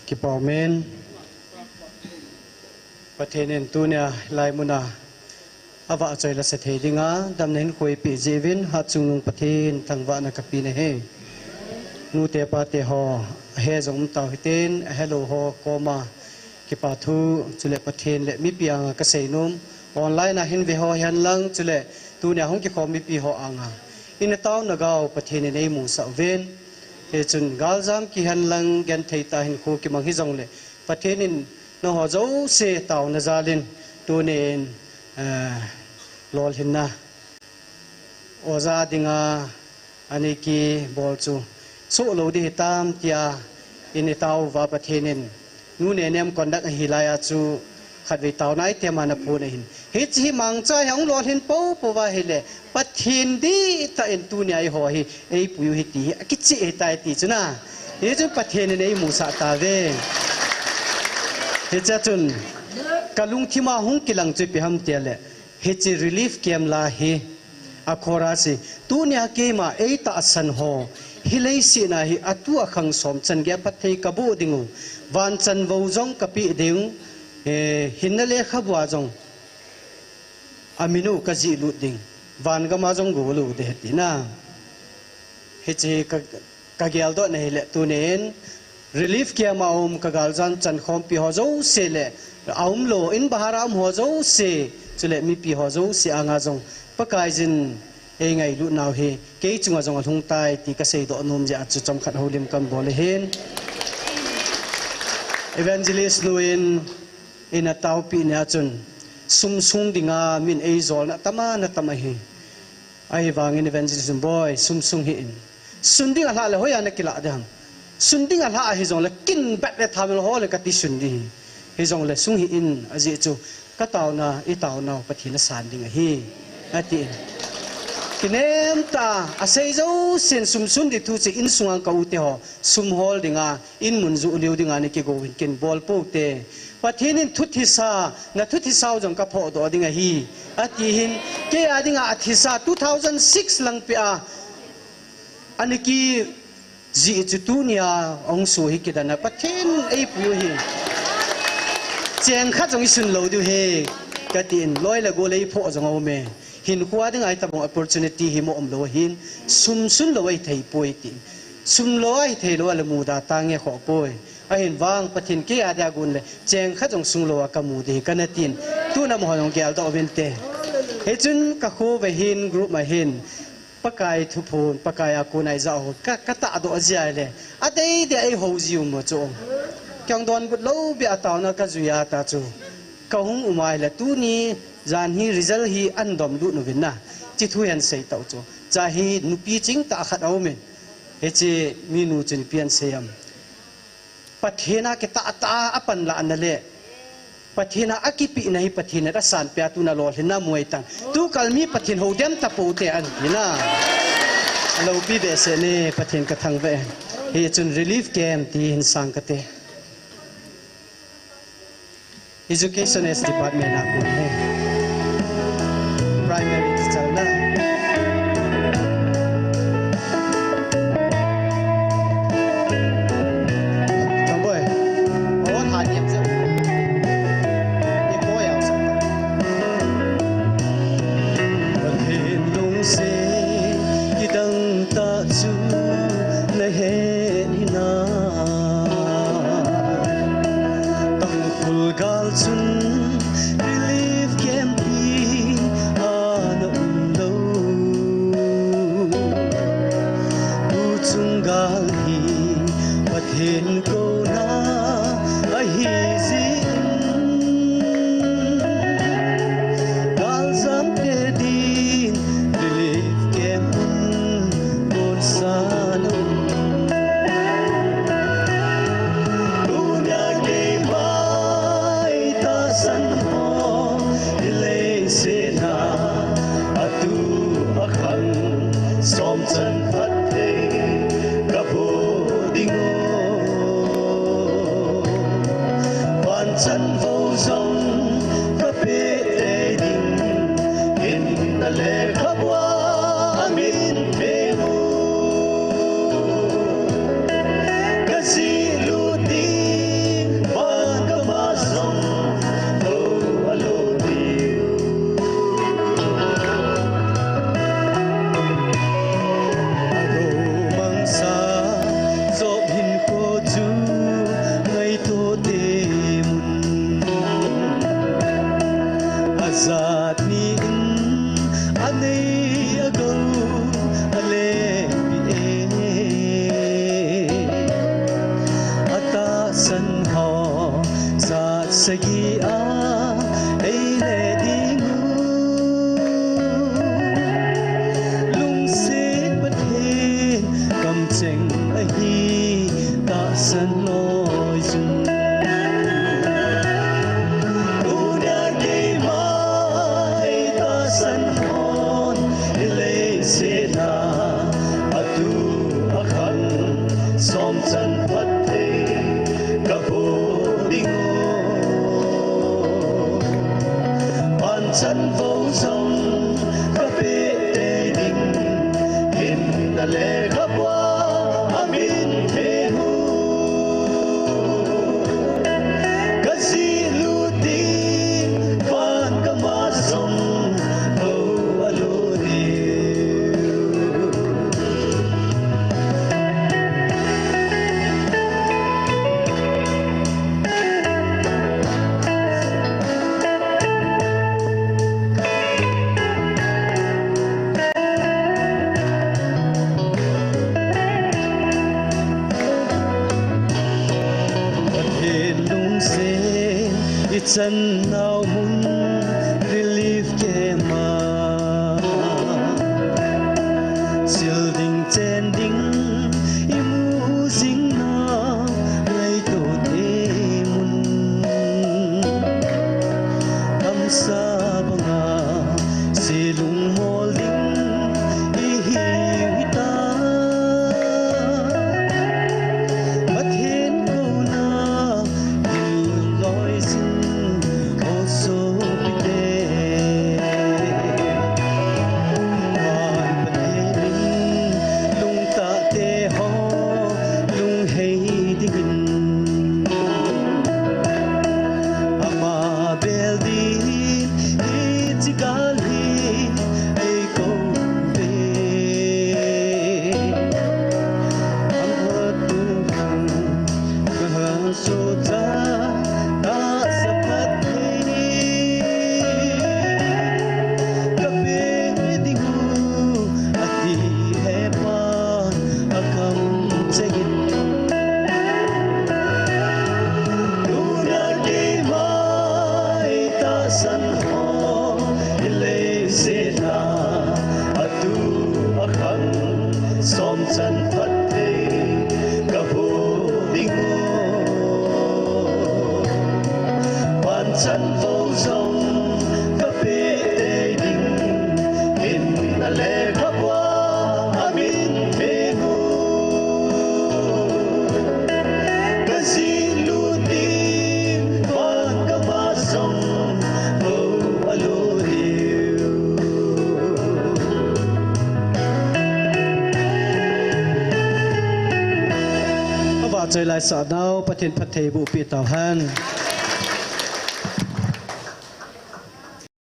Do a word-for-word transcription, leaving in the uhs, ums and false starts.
Kipa umin. Pathen in tunia hilai muna avahchoi la sa thei dinga damna hin khuipi jeh uvin, hatchungnung Pathen thangvahna kape nahi. Nute pate ho, ahe jong um tau hitin, ahelou ho koma kipa thu, chule Pathen le mipi anga kasei nom. Online a hin ve ho hihen lang, chule tunia hung kikhom mipi ho anga, ina taona gou Pathen in eimusah uvin. Hichun galjam kihen lang, genthei tah hinkho kimang hijongle, Pathen in nangho jouse taona jalin tunin, eh, lolhinna oja dinga anei kibol chu soh lou ding hitam tia ina tao uva, Pathen in nu nenem conduct ahi laiya chu khatvei taona item ana phon ahin. Hiche hi mangcha hi ahung lolhin poupou va ahile, Pathen dihtah in tunia eiho hi eipui u hi ti hi akicheh ahitai ti chu na. Hichun Pathen in eimusah tauve. Hichea chun kalungthima hung kilang chu ipi ham tile, hiche relief camp la hi, a chorus hi, tunia keima eitahsan ho, hi leiset a hi atu akhang som chan gei a phatthei kaboh dingu, vanchan vou jong kapeh dingu, eh, hinna lekhabua jong aminu kajih lut ding, van gama jong golou ding ahi tina. Hiche ka, kageldohna hile tunin relief camp a um kagaljam chankhompi ho jouse le aumlou, in bahar a um ho jouse, chule mipi ho jouse anga jong Pakaiyin eingailut nau hi kei chunga jong alhung tai ti kaseidoh nom jeh a chu chomkhat houlim kabol ahin. Evangelist nu in ina taopi nia chun sum sung dinga min eijolna atama na tam ahi. Ahivangin Evangelist Boi, sum sung hih in. Sun ding alhah le hoiya nakilah ding ham? Sun ding alhah ahijongle kin bat le thamel ho le kati sun ding hi. Hijongle sung hih in, ajeh chu kataona, itaonau Pathen asan ding ahi, atin. Kinem tah a asei jousen sum sun ding thu chu insunga ka u te ho sum hol dinga, in mun juh liu dinga ana kigouvin kin bol poute. Pathen in thuthisa, nathuthisau jong kaphohdoh ding ahi, ati hin, kei a dinga athisa two thousand six langpeh a ana kijih chu tunia ahung soh hi kidana Pathen eipui u hi. Cheng khat jong isun lou diu ahi, katin, loi le gol eiphoh jong aume. Hinkhoa dinga itobang opportunity hi mo umlou ahin, sum sun lou ahithei poi tin. Sum lou ahithei lou a le muda tange khoh poi. Ahin vang Pathen kei a dia gon le cheng khat jong sung lou a kamu ding hi kana tin. Tuna amaho jong geldoh uvinte. Hichun kakho uva hin group ma hin Pakai thuphon, Pakai a kona ijah ho ka, katahdoh jeh a le, adei dei a eihou jiu mo chu. Kei jong donbut lou beh a taona kajui a ta chu kahung um a ahile tuni jan hi result hi ahin domlut uvin na, hiche thu hi ahin sei tau chu. Cha hi nupi chingtah khat aumin, hiche minu chun ipi ahin sei em? Pathen a kitah tah a apanlahna le Pathen a akipehna hi Pathen in asanpeh a tuna lolhinna amu ahitan. Tukal mi Pathen hou dem tapoute ahin tina. Aloupi behseh e, Pathen kathangvah e. Hichun relief camp ti hin sang kate. Education as department a kon hi. Primary teacher na. Tong boi. O, tha diam se. I ko yang sa. Pathen lungset kidang tah chu nahet hinam. Tangkhul gal chun relief camp hi ana um lou. Tuchung gal hi Pathen kona ahi jeh in, galjam te din relief camp hung bol sa nom. Tunia keima eitahsan ho, hi leiset a atu akhang som chan phatthei kaboh dingu. Vanchan vou jong kapeh tei ding, hinna lekhabua amin theng u. Kajih lut ding Sagi a ei le ding u, lungset Pathen kamcheng ahi, tahsan loi jing. Tuna keima ei tahsan hon, i leiset a atu akhang, som chan phatthei kabu ding u. Panchan vo jong kapeh tei ding, hinna le kapua amin theng u. Kajih lut ding, van kama jong ho alut ding. Pathen lungset ichan nau mun, relief camp a sil ding chen ding imu jing nau, ngaito te mun tamsa banga se lungmol ding ihi ta. Pathen kona hil loi jing, o sopite. Van Pathen in lungtah te ho lunghei dingin, ama bel ding hiche gal hi ei kou ve. Ama tu hang kaha so cha ta sa phat thei kape ding u, ati hepa akamcheng in. Tuna keima ei tahsan ho, i leiset a atu akhang, som chan phatthei kabu ding u. Panchan vo jong kapeh tei ding, hinna le kapua amin theng u. Kajih lut ding, van kama jong ho alut ding. Avahchoi laisah nau Pathen phatthei boh peh tauhen.